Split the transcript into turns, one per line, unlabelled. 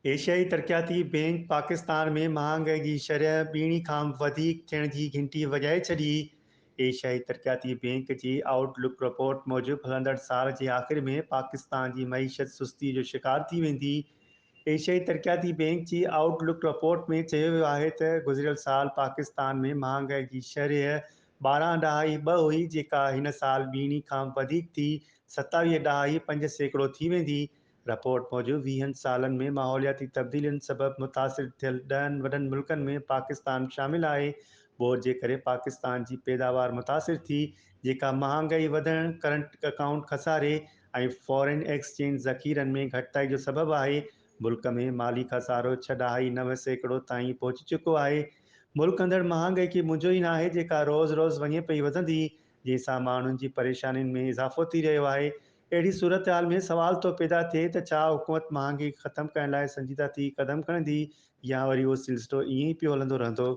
ايشيائي ترقياتي بئنڪ پاڪستان ۾ مهانگائي جي شرح ٻيڻي کان وڌيڪ ٿيڻ جي گهنٽي وڄائي ڇڏي. ايشيائي ترقياتي بئنڪ جي آئوٽ لڪ رپورٽ موجب هلندڙ سال جي آخر ۾ پاڪستان جي معيشت سستي جو شڪار ٿي ويندي. ايشيائي ترقياتي بئنڪ جي آئوٽ لڪ رپورٽ ۾ چيو ويو آهي ته گذريل سال پاڪستان ۾ مهانگائي جي شرح 12 ڏهائي ٻه هئي جيڪا هن سال ٻيڻي کان وڌيڪ ٿي 27 ڏهائي 5% ٿي ويندي. رپورٽ موجب ويهن سالن ۾ ماحولياتي تبديلين سبب متاثر ٿيل ڏهن وڏن ملڪن ۾ پاڪستان شامل آهي، ٻوڏ جي ڪري پاڪستان جي پيداوار متاثر ٿي، جيڪا مهانگائي وڌڻ، ڪرنٽ اڪائونٽ خساري ۽ فارين ايڪسچينج ذخيرن ۾ گهٽتائي جو سبب آهي، ملڪ ۾ مالي خسارو ڇهه ڏهائي 9% تائين پهچي چڪو آهي، ملڪ اندر مهانگائي کي منجهيو ئي ناهي، جيڪا روز روز وڃي پئي وڌندي، جنهن سان ماڻهن جي پريشانين ۾ اضافو ٿي رهيو آهي، اهڙي صورتحال ۾ سوال ٿو پيدا ٿئي ته ڇا حڪومت مهانگي ختم ڪرڻ لاء سنجيده ٿي قدم کڻندي يا وري اهو سلسلو ائين ئي پيو هلندو رهندو؟